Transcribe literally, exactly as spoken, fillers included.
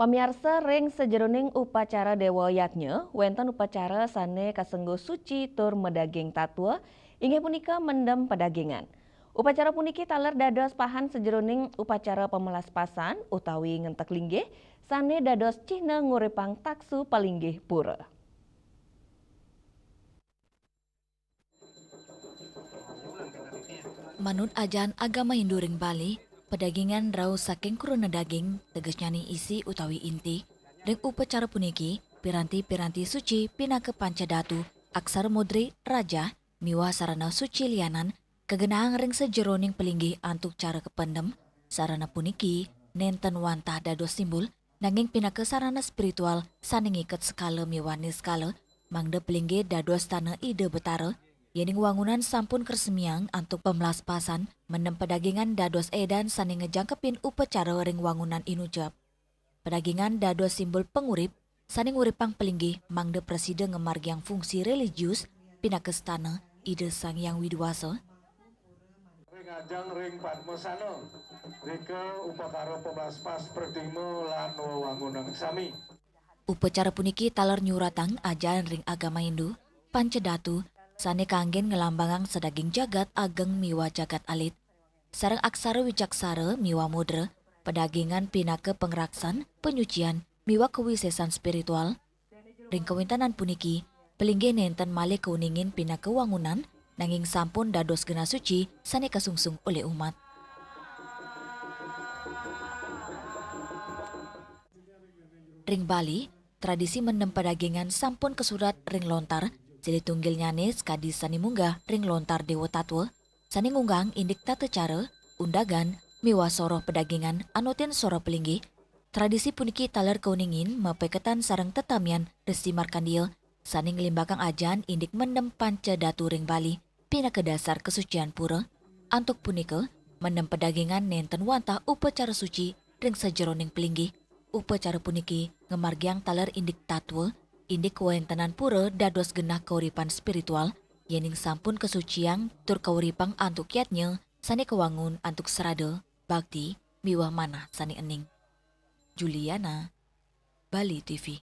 Pamiarsa, ring sajeroning upacara Dewa Yadnya, wénten upacara sané kasengguh suci tur madaging tatwa, inggih punika mendem padagingan. Upacara puniki taler dados pahan sajeroning upacara pamalaspasan utawi ngentek linggih, sané dados cihna nguripang taksu palinggih pura. Manut ajaran agama Hindu ring Bali, padagingan rauh saking kruna daging, tegesnyané isi utawi inti. Ring upacara puniki, piranti-piranti suci pinaka pancadhatu, aksara mudri, rajah, miwah sarana suci lianan kagenahang ring sajeroning palinggih antuk cara kapendem. Sarana puniki nénten wantah dados simbol, nanging pinaka sarana spiritual sané ngiket sekala miwah niskala, mangda palinggih dados tana Ida Betara. Yéning wangunan sampun karesmiang antuk pamalaspasan, mendem padagingan dados édan sané ngajangkepin upacara ring wangunan inucap. Padagingan dados simbol pangurip, sané nguripang palinggih mangda prasida ngamargiang fungsi religius pinaka stana Ida Sang Hyang Widhi Wasa. Ring ajeng ring Padmasana, rika upakara pamalaspas pratima lan wewangunan sami. Upacara puniki taler nyuratang ajaran ring agama Hindu, pancadhatu, sané kanggén nglambangang sadaging jagat ageng miwah jagat alit. Sareng aksara wicaksara miwah mudra, padagingan pinaka pangraksan, panyucian, miwah kawisésan spiritual. Ring kawéntenan puniki, palinggih nénten malih kauningin pinaka wangunan, nanging sampun dados genah suci sané kasungsung olih umat. Ring Bali, tradisi mendem padagingan sampun kasurat ring lontar, silih tunggilnyané sakadi sané munggah ring lontar Dewa Tatwa, sané ngunggahang indik tata cara, undagan, miwah soroh padagingan anutin soroh palinggih. Tradisi puniki taler kauningin mapaiketan sareng tetamian Resi Markandia, sané nglimbakang ajaran indik mendem pancadhatu ring Bali, pinaka dasar kasucian pura. Antuk punika, mendem padagingan nénten wantah upacara suci ring sajeroning palinggih. Upacara puniki ngamargiang taler indik tatwa, indik kawéntenan pura dados genah kauripan spiritual, yéning sampun kasuciang tur kauripang antuk yadnya sané kawangun antuk srada, bakti, miwah manah sané ening. Juliana, Bali T V.